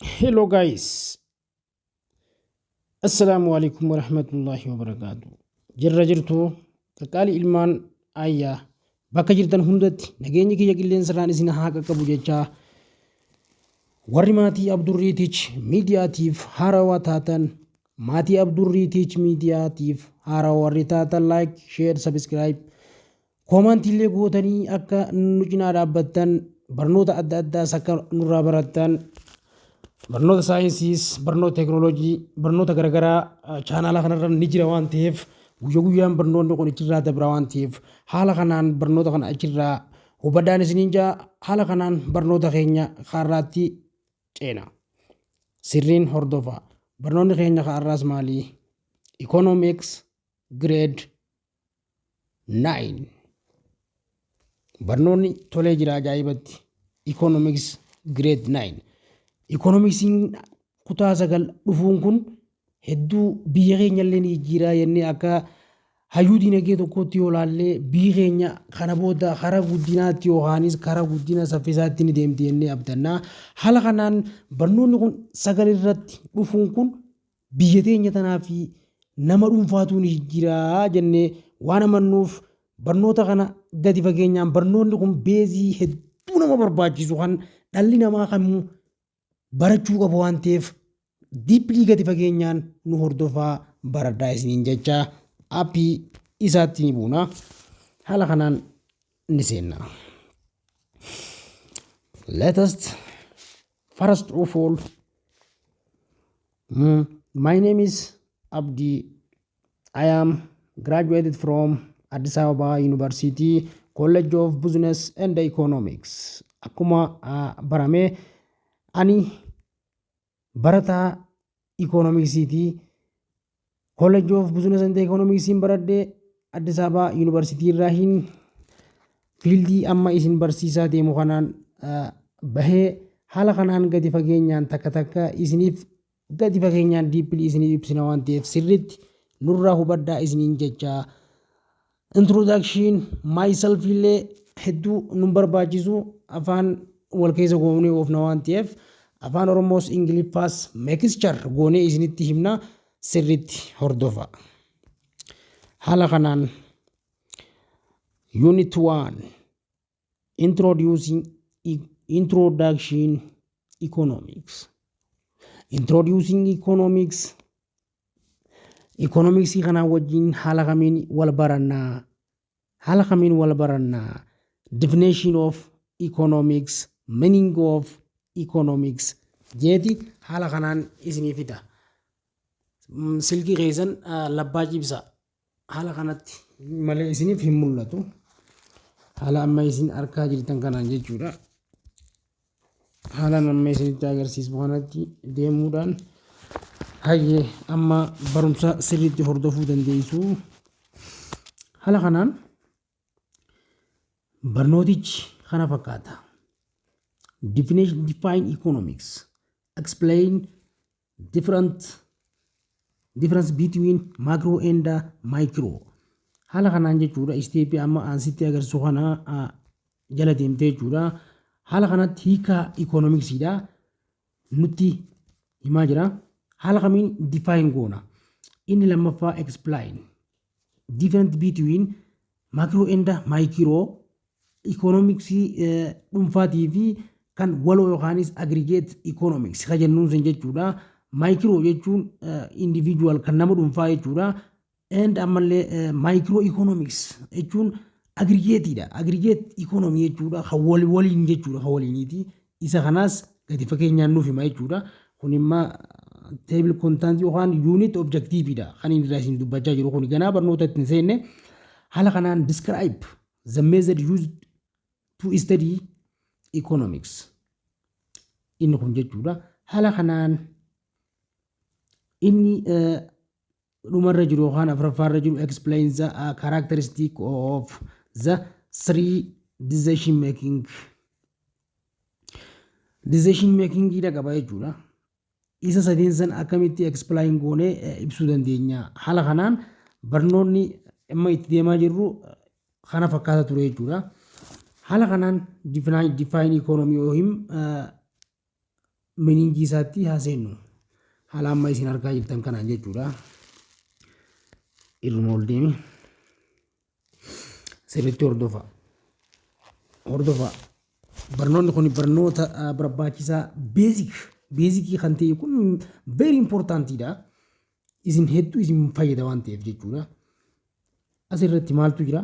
Hello guys. Assalaamu alaikum warahmatullahi wabarakaatu. Jirra jirtu qaqqaalii ilmaan ayyaa, bakka jirtan hundatti nageenyi kiyya qilleensarraan isin haa qaqqabu jechaa, warri maatii Abdurriitich miidiyaatiif haarawaa taatan, maatii Abdurriitich miidiyaatiif haarawaa warri taatan, like, share, subscribe, commentiillee gootanii akka nu cinaa dhaabbattan, barnoota adda addaas akka nurraa barattan, barnoota saayinsiis, barnoota teekinooloojii, barnoota garaagaraa chaanaala kanarra ni jira waan ta'eef, guyya guyyaan barnoonni kun achirraa dabra waan ta'eef, haala kanaan barnoota kana achirraa hubadhaan isiniin jaa. Haala kanaan barnoota keenya kaarraatti ceena, sirriin hordofa. Barnoonni keenya kaarraas maali? Economics grade 9. Barnoonni tolee jira ajaa'ibatti. Economics grade 9, economicsiin kutaa 9 dhufuun kun hedduu biyya keenya illee ni jijjiiraa jennee akka hayyuu dinagdee tokkotti yoo ilaallee, biyyi keenya kana booda karaa guddinaatti yookaanis karaa guddina saffisaatti ni deemti jennee abdannaa. Haala kanaan barnoonni kun 9 irratti dhufuun kun biyya teenya tanaa fi nama dhuunfaatu ni jijjiiraa jennee waan amannuuf, barnoota kana gadi fageenyaan, barnoonni kun base hedduu nama barbaachisu kan dhalli namaa kamuu barachuu qabu waan ta'eef, deeply gadi fageenyaan nu hordofaa baradhaa isiniin jecha aappii isaatti ni buuna. Haala kanaan ni seenna. Let us first of all, my name is Abdi. I am graduated from Addis Ababa University, College of Business and Economics. Akkuma barame ani barataa ikoonomiksiiti. College of Business and Economicsiin baradhee Addis Ababa University irraa hin field amma isin barsiisaa deemu kanaan bahee, haala kanaan gadi fageenyaan takka takka isiniif gadi fageenyaan deeply isiniif ibsina waan ta'eef, sirriitti nurraa hubadhaa isiniin jecha. Introduction myself illee hedduu nun barbaachisu, afaan wal keessa goonee oofna waan ta'eef, afaan Oromoos Ingiliffaas mixture goonee isinitti himna, sirriitti hordofa. Haala kanaan unit 1, introducing, introduction economics, introducing economics. Economicsii kanaa wajjin haala kamiin wal barannaa? Haala kamiin wal barannaa? Definition of economics, meaning of economics jeeti haala kanaan isinii fida. Silkii keessan labbaa cibsa, haala kanatti malee isiniif hin mul'atu, haala amma isin argaa jirtan kanaan jechuudha. Haala amma isinitti agarsiisu kanatti deemuudhaan hayyee amma barumsa sirriitti hordofuu dandeessu. Haala kanaan barnootichi kana fakkaata. Definition, define economics, explain difference between macro and micro. Haala kanaan jechuudha, step amma ansitti agarsiisu kana jala deemtee jechuudha. Haala kanatti hiikaa economicsiidha nutti himaa jira. Haala kamiin define goona? Inni lammaffaa explain difference between macro and micro economics, dhuunfaatii fi kan waloo yookaanis aggregate economics ka jennuun sun jechuudha. Micro jechuun individual, kan nama dhuunfaa jechuudha. And ammallee micro economics jechuun aggregateidha. Aggregate economy jechuudha. Kan wal waliin jechuudha. Kan waliiniiti. Isa kanaas gadi fageenyaan nuuf hima jechuudha. Kun immoo table content yookaan unit objectiveidha. Kan inni irraa isin dubbachaa jiru kun ganaa barnoota ittiin seenne. Haala kanaan describe the method used to study economics. Inni kun jechuudha. Haala kanaan inni dhumarra jiru yookaan afuraffaarra jiru explain the characteristic of the three decision making. Decision making dha qaba jechuudha. Isa sadeen san akkamitti explain goonee ibsuu dandeenya? Haala kanaan barnoonni amma itti deemaa jirru kana fakkaata ture jechuudha. Haala kanaan define economy yookiin Meaningii isaatti haaseennu haala amma isin argaa jirtan kanaan jechuudha. Irruma ol deemi. Sirriitti hordofa. Hordofa. Barnoonni kun barnoota barbaachisaa basicii kan ta'e kun very importantiidha. Isin hedduu isin fayyada waan ta'eef jechuudha. Asirratti maaltu jira?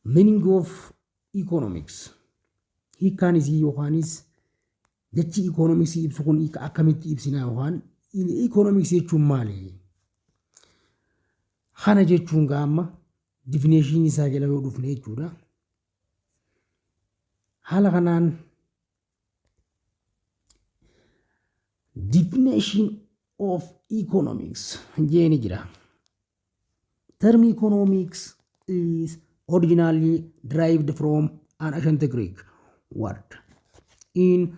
Meaning of economics. Hiikkaan isii yookaanis jechi economicsii ibsu kun akkamitti ibsina yookaan economicsii jechuun maali? Kana jechuun gaama definitionii isaa jala yoo dhufne jechuudha. Haala kanaan definition of economics jeeni jira. Term economics is originally derived from an ancient Greek word in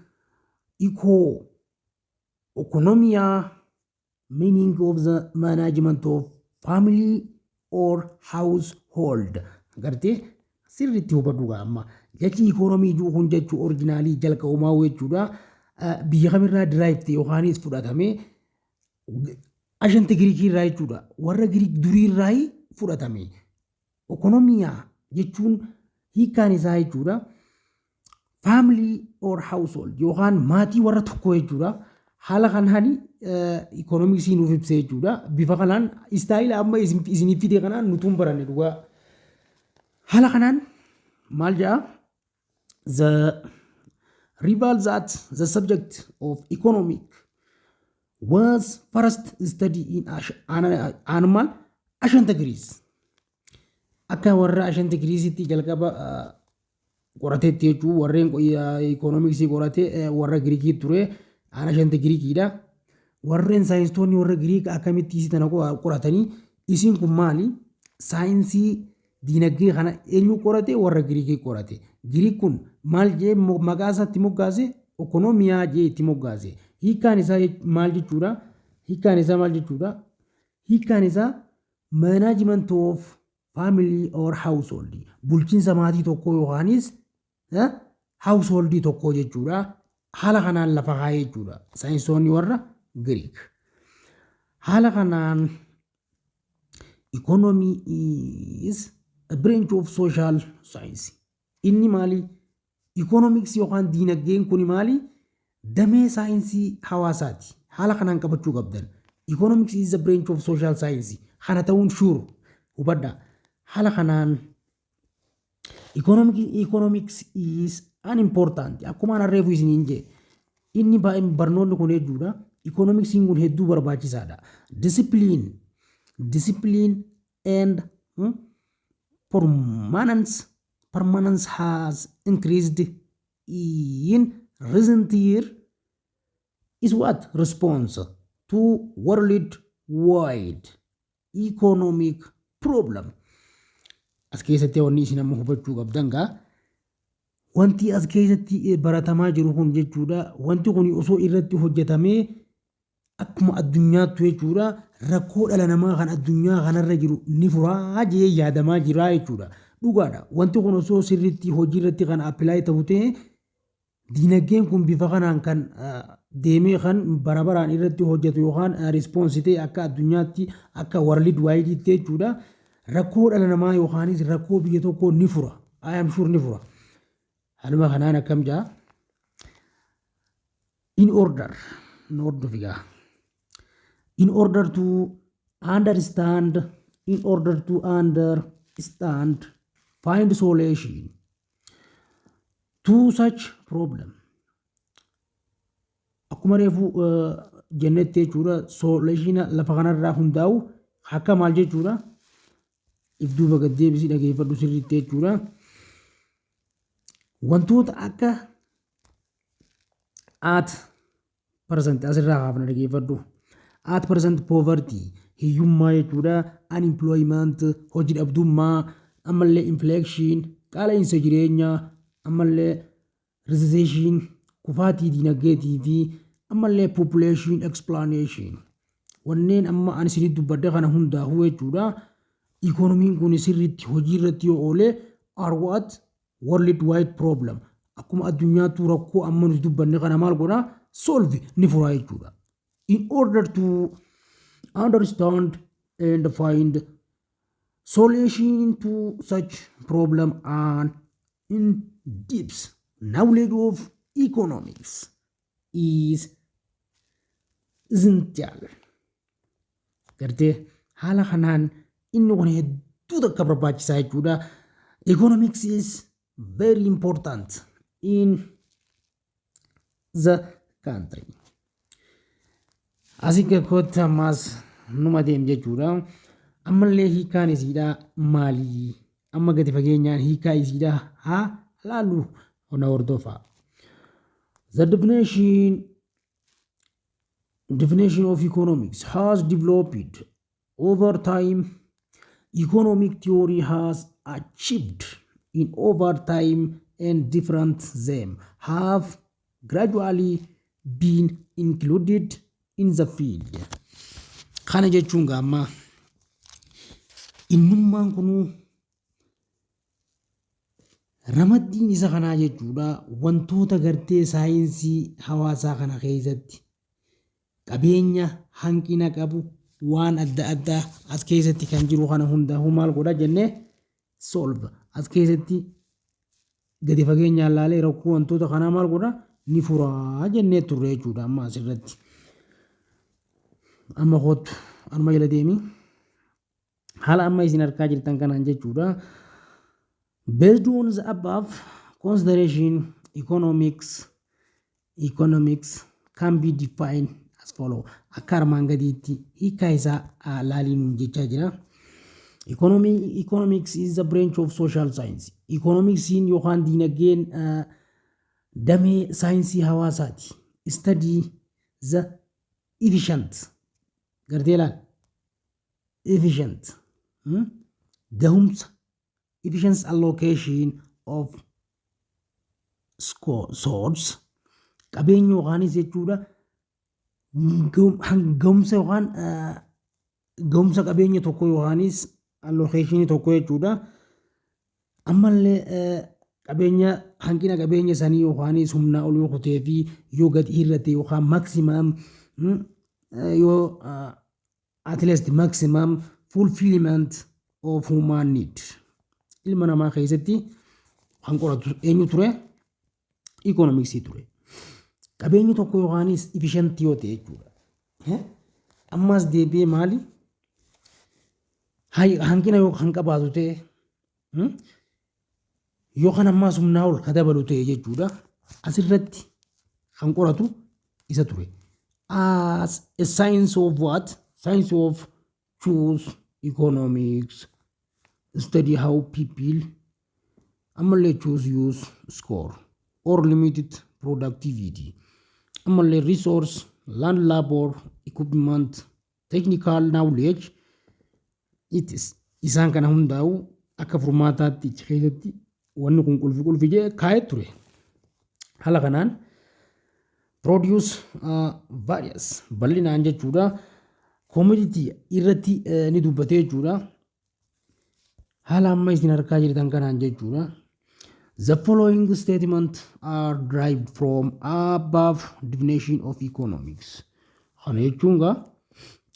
eco economia, meaning of the management of family or household. Gartee sirriitti hubadhu gaa, amma jechi economy jiru kun jechuu originalii jalqabumaa jechuudha. Biyya kamirraa derive yookaanis fudhatame? Ancient Giriikii irraa jechuudha. Warra Giriik durii irraa fudhatame. Economia jechuun hiikkaan isaa jechuudha. Family or household yookaan maatii warra tokkoo jechuudha. Haala kanaan economicsii nuuf ibsa jechuudha. Bifa kanaan style amma isiniif fide kanaan nutuun baranne dhugaa. Haala kanaan maal jedhaa? The reveal that the subject of economic was first studied in animal ancient Greece. Akka warra ancient Greecetti jalqaba qorateetti jechuun warreen economicsii qorate warra Giriikii ture, ancient Giriikiidha. Warreen saayinsistoonni warra Giriik akkamitti isii tana qoratanii? Isiin kun maali? Saayinsii diinagdee kana eenyu qorate? Warra Giriikii qorate. Giriik kun maal jee maqaa isaatti moggaase? Economia jee itti moggaase. Hiikkaan isaa maal jechuudha? Hiikkaan isaa maal jechuudha? Hiikkaan isaa management of family or household, bulchiinsa maatii tokkoo yookaanis household tokkoo jechuudha. Haala kanaan lafa kaa'ee jechuudha. Saayinsoonni warra Giriik. Haala kanaan economy is a branch of social science. Inni maali? Economics yookaan diinagdeen kun maali? Damee saayinsii hawaasaati. Haala kanaan qabachuu qabdan. Economics is a branch of social science. Kana ta'uun sure hubadha. Haala kanaan economics is an important, akkuma an reefu isiniin jee, inni barnoonni kun hedduudha. Economicsiin kun hedduu barbaachisaadha. Discipline and permanence has increased in recent year is what response to world wide economic problem. As keessatti wanni isin amma hubachuu qabdan gaa, wanti as keessatti baratamaa jiru kun jechuudha, wanti kun osoo irratti hojjetamee akkuma addunyaattu jechuudha, rakkoo dhala namaa kan addunyaa kanarra jiru ni furaa jee yaadamaa jira jechuudha. Dhugaadha. Wanti kun osoo sirriitti hojii irratti kan apply ta'u ta'e, diinagdeen kun bifa kanaan kan deemee kan bara baraan irratti hojjetu yookaan response ta'e akka addunyaatti, akka world wideitti jechuudha. Rakkoo dhala namaa yookaanis rakkoo biyya tokkoo ni fura. I am sure ni fura. Haaluma kanaan akkam jaa? In order, in order figaa. In order to understand, find solution to such problem. Akkuma reefu jennetti jechuudha, solution lafa kanarraa hundaa'u akka maal jechuudha? If duuba gad deebisii dhageeffadhu sirriitti jechuudha. Wantoota akka at present asirraa kaafna, dhageeffadhu. At present poverty, hiyyummaa jechuudha, unemployment, hojii dhabdummaa, ammallee inflation, qaala'insa jireenyaa, ammallee recession, kufaatii dinagdeetii fi ammallee population explosion. Wanneen amma ani isinitti dubbadde kana hundaa'uu jechuudha. Ikoonomiin kun sirriitti hojii irratti yoo oole are what world wide problem. Akkuma addunyaattuu rakkoo amma nuti dubbanne kana maal godhaa? Solve, ni furaa jechuudha. In order to understand and find solution to such problem, an in depth knowledge of economics is essential. Gartee haala kanaan inni kun hedduu takka barbaachisaa jechuudha. Economics is very important in the country. Asii kootti ammaas numa deem jechuudha. Ammallee hiikaan isiidhaa maali? Amma gadi fageenyaan hiikaa isiidhaa haa laallu, na hordofaa. The definition of economics has developed over time. Economic theory has achieved in over time and different them have gradually been included in the field. Kana jechuun gaamma innummaan kunuu ramaddiin isa kanaa jechuudha, wantoota gartee saayinsii hawaasaa kana keessatti qabeenya hanqina qabu, waan adda addaa as keessatti kan jiru kana hundaa'uu maal godha jennee, solve, as keessatti gadi fageenyaan laalee rakkoo wantoota kanaa maal godha, ni furaa jennee turre jechuudha. Amma asirratti amma kootu anuma jala deemi, haala amma isin argaa jirtan kanaan jechuudha. Based on the above consideration, economics can be defined as follow. Akka armaan gadiitti hiikaa isaa laaliin jechaa jira. Economics is the branch of social science. Economicsiin yookaan diinagdeen damee saayinsii hawaasaati. Study the efficient. Gartee laal. Efficient. Gahumsa. Efficient allocation of source. Qabeenya yookaanis jechuudha. Gahumsa yookaan gahumsa qabeenya tokko yookaanis allocation tokko jechuudha. Ammallee qabeenya hanqina qabeenya sanii yookaanis humnaa ol yoo kutee fi yoo gadi hir'ate yookaan maximum yoo at least maximum fulfillment of human need. Ilma namaa keessatti kan qoratu eenyu ture? Economicsii ture. Qabeenyi tokko yookaanis efficient yoo ta'e jechuudha. Ammas deebi'ee maali? Hanqina yoo kan qabaatu ta'e yookaan ammaas humnaa ol ka dabalu ta'e jechuudha. Asirratti kan qoratu isa ture. As a science of what? Science of choose, economics study how people ammallee choose, use scarce or limited productivity, ammallee resource, land, labor, equipment, technical knowledge it is. Isaan kana hundaa'u akka furmaataatti achi keessatti wanni kun qulfi qulfi jee kaa'ee ture. Haala kanaan produce various bal'inaan jechuudha. Commodity irratti ni dubbatee jechuudha. Haala amma isin harkaa jirtan kanaan jechuudha. The following statement are derived from above definition of economics. Kana jechuun gaa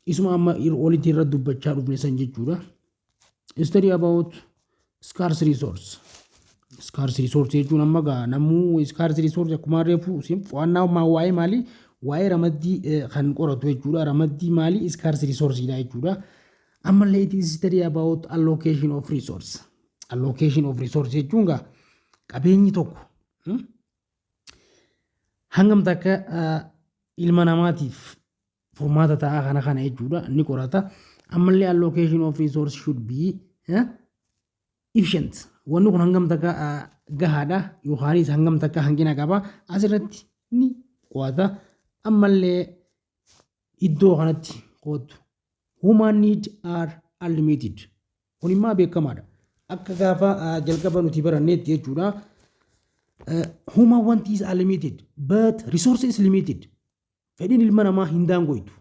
isuma amma olitti irra dubbachaa dhufne san jechuudha. Study about scarce resource. Scarce resource jechuun amma gaa namuu scarce resource akkuma reefu qo'annaa waa'ee maalii, waa'ee ramaddii kan qoratu jechuudha. Ramaddii maalii? Scarce resource dha jechuudha. Ammallee it is study about allocation of resource. Allocation of resource jechuun gaa qabeenyi tokko hangam takka ilma namaatiif furmaata ta'aa kana jechuudha ni qorata. Ammallee allocation of resource should be efficient. Wanni kun hangam takka gahaadha yookaanis hangam takka hanqina qaba, asirratti ni qo'ata. Ammallee iddoo kanatti qo'atu. Human need are unlimited. Kun immoo beekamaadha. Akka gaafa jalqaba nuti baranneetti jechuudha. Human want is unlimited, but resource is limited. Fedhiin ilma namaa hin daangoytu.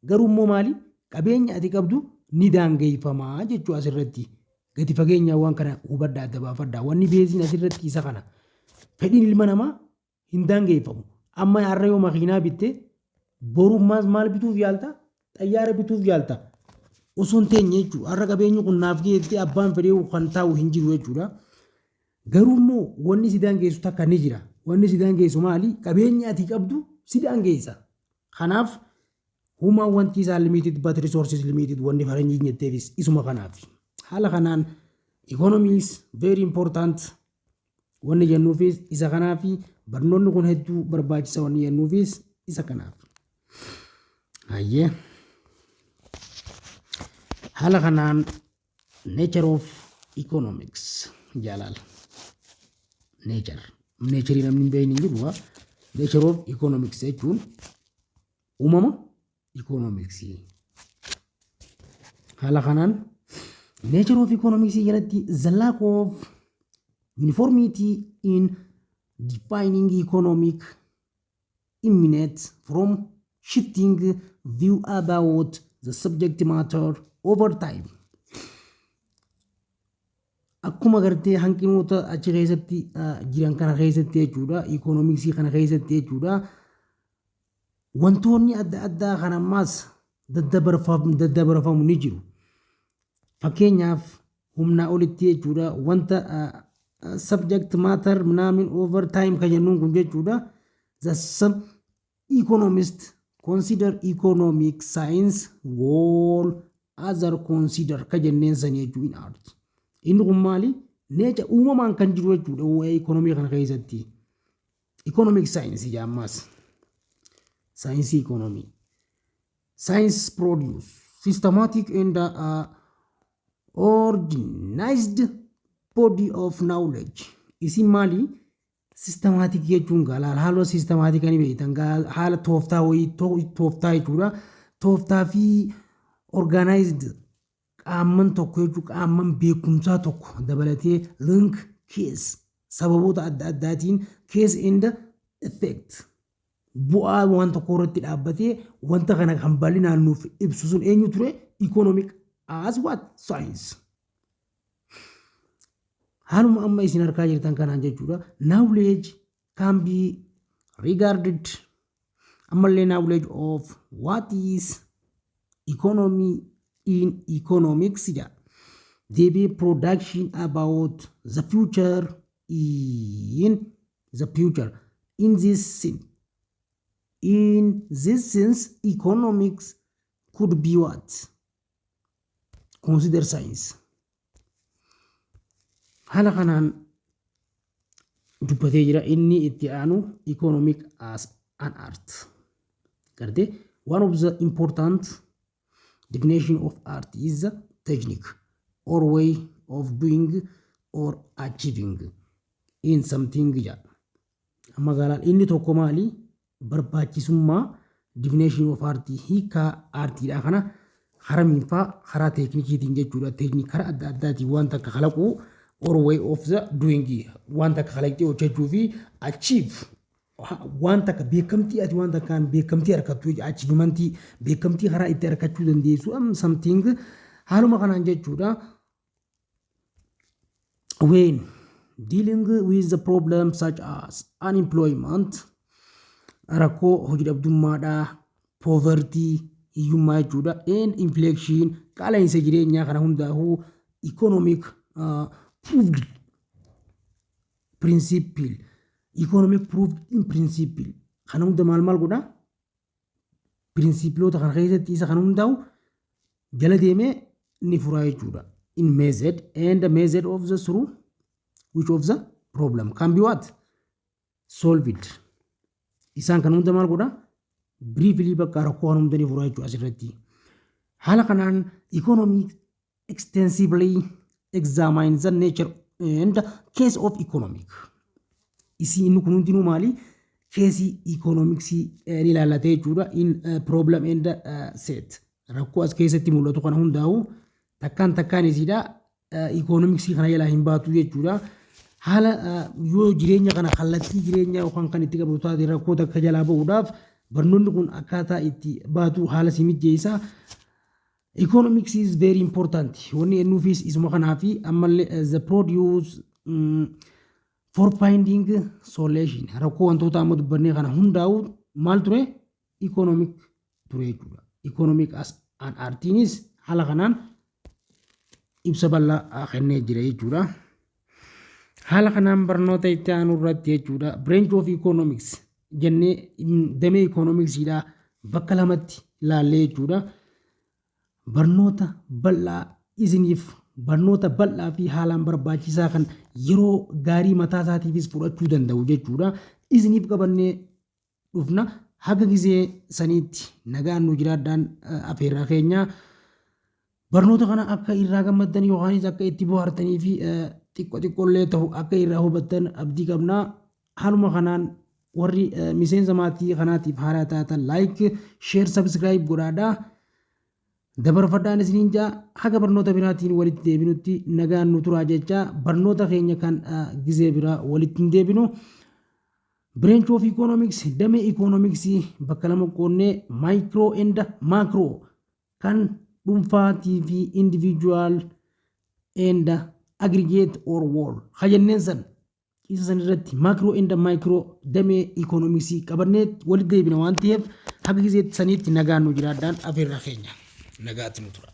Garuu immoo maali? Qabeenya ati qabdu ni daangeffamaa jechuu asirratti. Gadi fageenyaan waan kana hubadhaa, adda baafadhaa. Wanni beeziin asirratti isa kana. Fedhiin ilma namaa hin daangeffamu. Amma har'a yoo makiinaa bitte, borummaas maal bituuf yaalta? Xayyaara bituuf yaalta. Osoo hin teenye jechuudha. Har'a qabeenyi kun naaf geettee abbaan fedhee kan taa'u hin jiru jechuudha. Garuu immoo wanni si daangeessu takka ni jira. Wanni si daangeessu maali? Qabeenyi ati qabdu si daangeessa. Kanaaf human wanti isaa limited but resources limited wanni faranjiin jetteefis isuma kanaaf. Haala kanaan economy is very important wanni jennuufis isa kanaafi, barnoonni kun hedduu barbaachisa wanni jennuufis isa kanaaf. Hayyee. Haala kanaan nature of economics jaalala. Nature. Nature namni hin beekne hin jiru. Nature of economics jechuun uumama economics. Haala kanaan nature of economics jalatti the lack of uniformity in defining economic emanate from shifting view about the subject matter over time. Akkuma gartee hanqinoota achi keessatti jiran kana keessatti jechuudha, economicsii kana keessatti jechuudha. Wantoonni adda addaa kan ammaas daddabarfamu ni jiru. Fakkeenyaaf humnaa olitti jechuudha, wanta subject matter ምናምን over time kan jennuun kun jechuudha. The some economist consider economic science while other consider ka jenneen sanii jechuu in art. Inni kun maali? Nature uumamaan kan jiru jechuudha waa'ee economy kana keessatti. Economic science jaammaas. Saayinsii economy. Science produce systematic and organized body of knowledge. Isin maali? Systematic jechuun gaa haala systematic ni beektan, haala tooftaa wayii, tooftaa jechuudha. Tooftaa fi organized qaamman tokko jechuun qaamman beekumsaa tokko dabalatee link cause sababoota adda addaatiin, cause and effect, bu'aa waan tokko irratti dhaabbatee wanta kana kan bal'inaan nuuf ibsu sun eenyu ture? Economic as what? Science. Haaluma amma isin harkaa jirtan kanaan jechuudha. Knowledge can be regarded ammallee knowledge of what is economy in economics jedha. Deebii production about the future in the future. In this sense economics could be what? Consider science. Haala kanaan dubbatee jira. Inni itti aanu economic as an art. Gartee one of the important definition of art is the technique or way of doing or achieving in something jedha. Amma gaalaan inni tokko maali? Barbaachisummaa definition of art, hiikaa aartiidha kana haramiinfaa karaa teeknikiitiin jechuudha. Teeknik karaa adda addaatiin waan takka kalaquu or way of the doing, waan takka kalaqxee hojjechuu fi achieve waan takka, beekamtii ati waan takkaan beekamtii argattu, achievementii, beekamtii karaa itti argachuu dandeessu something haaluma kanaan jechuudha. When dealing with the problem such as unemployment, rakkoo hojii dhabdummaadhaa, poverty, hiyyummaa jechuudha, and inflation, qaala'insa jireenyaa kana hundaa'uu, economic proved principle, economic proved in principle kana hunda maal maal godha? Principleoota kana keessatti isa kana hundaa'u jala deemee ni furaa jechuudha. In method and the method of the through which of the problem can be what? Solved. Isaan kan hunda maal godha? Briefly bakka rakkoo kan hunda ni furaa jechuudha asirratti. Haala kanaan economic extensively examine the nature and case of economic. Isii inni kun hundinuu maali? Caseii economicsii ni ilaallatee jechuudha. In problem and set. Rakkoo as keessatti mul'atu kana hundaa'u takkaan takkaan isiidha. Economicsii kana jalaa hin baatu jechuudha. Haala yoo jireenya kana kallattii jireenya yookaan kan itti qabatu taate, rakkoo takka jalaa ba'uudhaaf barnoonni kun akkaataa itti baatu haala si mijjeessa. Economics is very important. Wanni ennuufis isuma kanaa fi ammallee the produce For finding solution, rakkoo wantoota amma dubbannee kana hundaa'u maal ture? Economic ture jechuudha. Economic as an artiinis haala kanaan ibsa bal'aa kennee jira jechuudha. Haala kanaan barnoota itti aanu irratti jechuudha. Branch of economics jennee damee economicsiidha bakka lamatti ilaallee jechuudha. Barnoota bal'aa isiniif, barnoota bal'aa fi haalaan barbaachisaa kan yeroo gaarii mataa isaatiifis fudhachuu danda'u jechuudha. Isiniif qabannee dhufna. Haga gizee saniitti nagaan nu jiraadhaan afeerraa keenya. Barnoota kana akka irraa gammaddan yookaanis akka itti bohaartanii fi xiqqoo xiqqoollee ta'u akka irraa hubattan abdii qabna. Haaluma kanaan warri miseensa maatii kanaatiif haaraa taatan like, share, subscribe godhaadhaa. Dabarfadhaan isiniin jaa. Haga barnoota biraatiin walitti deebinutti nagaan nu turaa jecha, barnoota keenya kan gizee biraa walitti hin deebinu. Branch of Economics, damee Economics bakka lama qoonnee, micro and macro, kan dhuunfaatii fi individual and aggregate or whole hajanneen san, isa san irratti macro and micro damee economics qabannee walitti deebina waan ta'eef, haga gizeetti saniitti nagaan nu jiraadhaan afeerraa keenya, nagaatti nu tura.